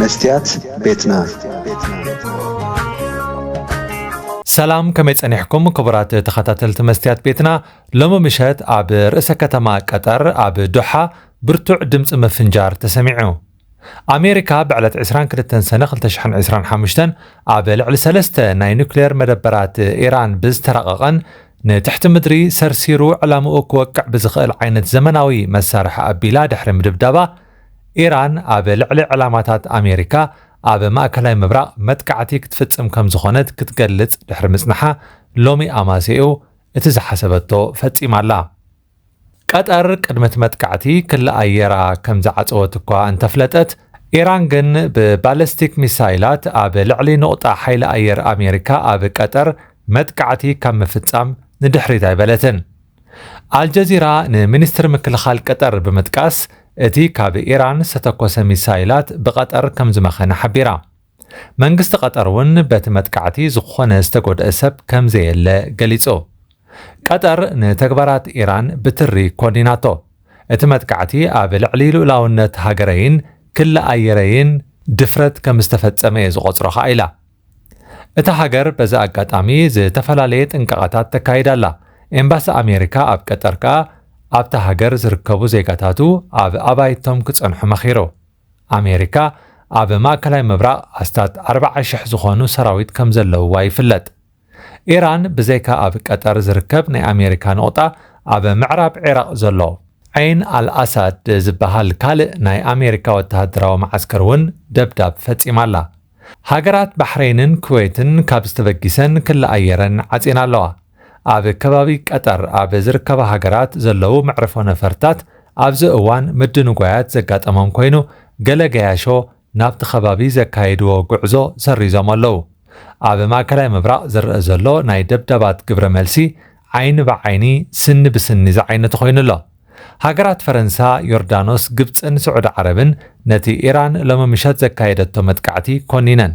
መስትያት ቤትና። ሰላም፣ ከመይ ጸኒሕኩም ክቡራት ተኸታተልቲ መስትያት ቤትና? ሎሚ ምሸት ኣብ ርእሰ ከተማ ቀጠር ኣብ ዶሓ ብርቱዕ ድምፂ ምፍንጃር ተሰሚዑ። ኣሜሪካ ብዕለት ዕስራን ክልተን ሰነ ክልተ ሽሕን ዕስራን ሓሙሽተን ኣብ ልዕሊ ሰለስተ ናይ ኑክሌር መደበራት ኢራን ብዝተራቐቐን ንትሕቲ ምድሪ ሰርሲሩ ዕላምኡ ክወቅዕ ብዝኽእል ዓይነት ዘመናዊ መሳርሒ ኣቢላ ድሕሪ ምድብዳባ፣ ኢራን ኣብ ልዕሊ ዕላማታት ኣሜሪካ ኣብ ማእከላይ ምብራቕ መጥቃዕቲ ክትፍጽም ከም ዝኾነት ክትገልጽ ድሕሪ ምጽንሓ፣ ሎሚ ኣማሲኡ እቲ ዝሓሰበቶ ፈጺማ ኣላ። ቀጠር ቅድሚ እቲ መጥቃዕቲ ክሊ ኣየራ ከም ዝዓጸወት እኳ እንተፍለጠት፣ ኢራን ግን ብባለስቲክ ሚሳይላት ኣብ ልዕሊ ኑቕጣ ሓይሊ ኣየር ኣሜሪካ ኣብ ቀጠር መጥቃዕቲ ካብ ምፍጻም ንድሕሪት ኣይበለትን። ኣልጀዚራ ንሚኒስትሪ ምክልኻል ቀጠር ብምጥቃስ፣ እቲ ካብ ኢራን ዝተተኮሰ ሚሳይላት ብቐጠር ከም ዝመኸነ ሓቢራ። መንግስቲ ቀጠር እውን በቲ መጥቃዕቲ ዝኾነ ዝተጎድአ ሰብ ከም ዘየለ ገሊጹ። ቀጠር ንተግባራት ኢራን ብትሪ ኮኒናቶ። እቲ መጥቃዕቲ ኣብ ልዕሊ ልኡላውነት ሃገረይን ክሊ ኣየረይን ድፍረት ከም ዝተፈጸመ እየ ዝቖጽሮ ከኣ ኢላ። እታ ሃገር በዚ ኣጋጣሚ ዝተፈላለየ ጥንቃቐታት ተካይድ ኣላ። ኤምባሲ ኣሜሪካ ኣብ ቀጠር ከኣ ኣብታ ሃገር ዝርከቡ ዜጋታቱ ኣብ ኣባይቶም ክጸንሑ መኺሩ። ኣሜሪካ ኣብ ማእከላይ ምብራቕ ኣስታት ኣርባዓ ሽሕ ዝኾኑ ሰራዊት ከም ዘለውዋ ይፍለጥ። ኢራን ብዘይካ ኣብ ቀጠር ዝርከብ ናይ ኣሜሪካ ንቑጣ ኣብ ምዕራብ ዒራቕ ዘሎ ዓይን ኣልኣሳድ ዝበሃል ካልእ ናይ ኣሜሪካ ወተሃደራዊ መዓስከር እውን ደብዳብ ፈጺማ ኣላ። ሃገራት ባሕረይንን ኩዌትን ካብ ዝተበጊሰን ክሊ ኣየረን ዓጺና ኣለዋ። ኣብ ከባቢ ቀጠር ኣብ ዝርከባ ሃገራት ዘለዉ መዕርፎ ነፈርታት ኣብዚ እዋን ምድንጓያት ዘጋጠሞም ኮይኑ፣ ገለ ገያሾ ናብቲ ከባቢ ዘካየድዎ ጉዕዞ ሰሪዞም ኣለዉ። ኣብ ማእከላይ ምብራቕ ዝረአ ዘሎ ናይ ደብዳባት ግብረ መልሲ ዓይኒ ብዓይኒ፣ ስኒ ብስኒ ዝዓይነቱ ኮይኑ ኣሎ። ሃገራት ፈረንሳ፣ ዮርዳኖስ፣ ግብጽን ስዑዲ ዓረብን ነቲ ኢራን ሎሚ ምሸት ዘካየደቶ መጥቃዕቲ ኮኒነን።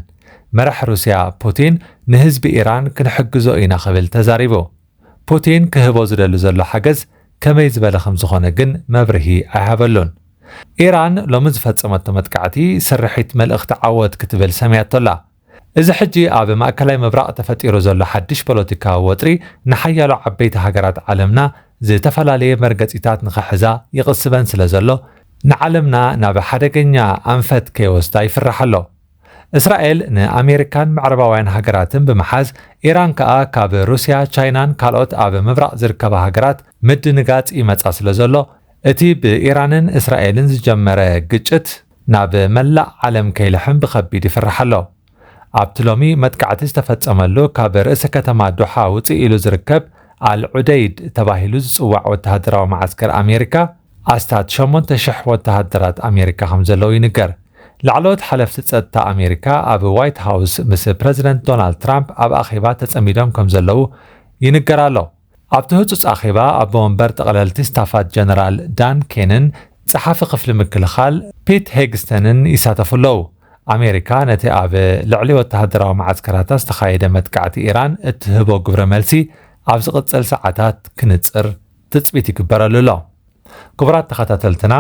መራሕ ሩስያ ፑቲን፣ ንህዝቢ ኢራን ክንሕግዞ ኢና ክብል ተዛሪቡ። ፑቲን ክህቦ ዝደሊ ዘሎ ሓገዝ ከመይ ዝበለ ከም ዝኾነ ግን መብርሂ ኣይሃበሉን። ኢራን ሎሚ ዝፈጸመቶ መጥቃዕቲ ስርሒት መልእኽቲ ዓወት ክትብል ሰምያቶ ኣላ። እዚ ሕጂ ኣብ ማእከላይ ምብራቕ ተፈጢሩ ዘሎ ሓድሽ ፖለቲካዊ ወጥሪ ንሓያሎ ዓበይቲ ሃገራት ዓለምና ዝተፈላለየ መርገጺታት ንኽሕዛ ይቕስበን ስለ ዘሎ፣ ንዓለምና ናብ ሓደገኛ ኣንፈት ከይወስዳ ይፍራሕ ኣሎ። እስራኤል ንኣሜሪካን ምዕራባውያን ሃገራትን ብምሓዝ፣ ኢራን ከኣ ካብ ሩስያ፣ ቻይናን ካልኦት ኣብ ምብራቕ ዝርከባ ሃገራት ምድንጋጽ ይመጻ ስለ ዘሎ፣ እቲ ብኢራንን እስራኤልን ዝጀመረ ግጭት ናብ መላእ ዓለም ከይልሕም ብኸቢድ ይፍራሕ ኣሎ። ኣብቲ ሎሚ መጥቃዕቲ ዝተፈጸመሉ ካብ ርእሰ ከተማ ዶሓ ውጽእ ኢሉ ዝርከብ ኣል ዑደይድ ተባሂሉ ዝጽዋዕ ወተሃደራዊ መዓስከር ኣሜሪካ ኣስታት ሸሞንተ ሽሕ ወተሃደራት ኣሜሪካ ከም ዘለዉ ይንገር። ላዕለዎት ሓለፍቲ ጸጥታ ኣሜሪካ ኣብ ዋይት ሃውስ ምስ ፕረዚደንት ዶናልድ ትራምፕ ኣብ ኣኼባ ተጸሚዶም ከም ዘለዉ ይንገር ኣሎ። ኣብቲ ህጹጽ ኣኼባ ኣቦ መንበር ጠቕለልቲ ስታፋት ጀነራል ዳን ኬንን ጸሓፊ ክፍሊ ምክልኻል ፒት ሄግስተንን ይሳተፉ ኣለዉ። ኣሜሪካ ነቲ ኣብ ልዕሊ ወተሃደራዊ መዓስከራታ ዝተኻየደ መጥቃዕቲ ኢራን እትህቦ ግብረ መልሲ ኣብ ዝቕጽል ሰዓታት ክንጽር ትጽቢት ይግበረሉ ኣሎ። ክቡራት ተኸታተልትና፣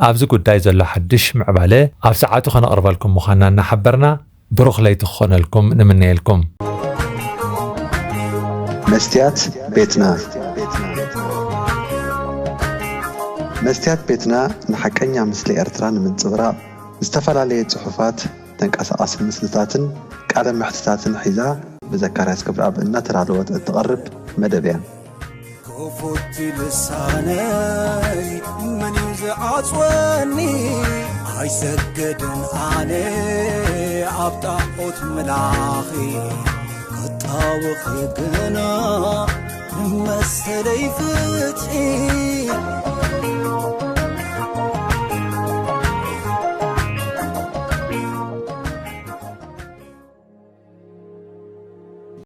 ኣብዚ ጉዳይ ዘሎ ሓድሽ ምዕባለ ኣብ ሰዓቱ ከነቕርበልኩም ምዃንና እናሓበርና፣ ብሩኽ ለይቲ ክኾነልኩም ንምነየልኩም። መስትያት ቤትና። መስትያት ቤትና ንሓቀኛ ምስሊ ኤርትራ ንምንጽብራቕ ዝተፈላለየ ጽሑፋት፣ ተንቀሳቓሲ ምስልታትን ቃለ መሕትታትን ሒዛ ብዘካርያስ ገብረኣብ እናተዳለወት እትቐርብ መደብ እያ። ክፉት ልሳነይ መን እዩ ዝዓጽወኒ? ኣይሰግድን ኣነ ኣብ ጣዖት ምላኺ፣ ክጣወኺ ግና መሰለይ ፍትሒ።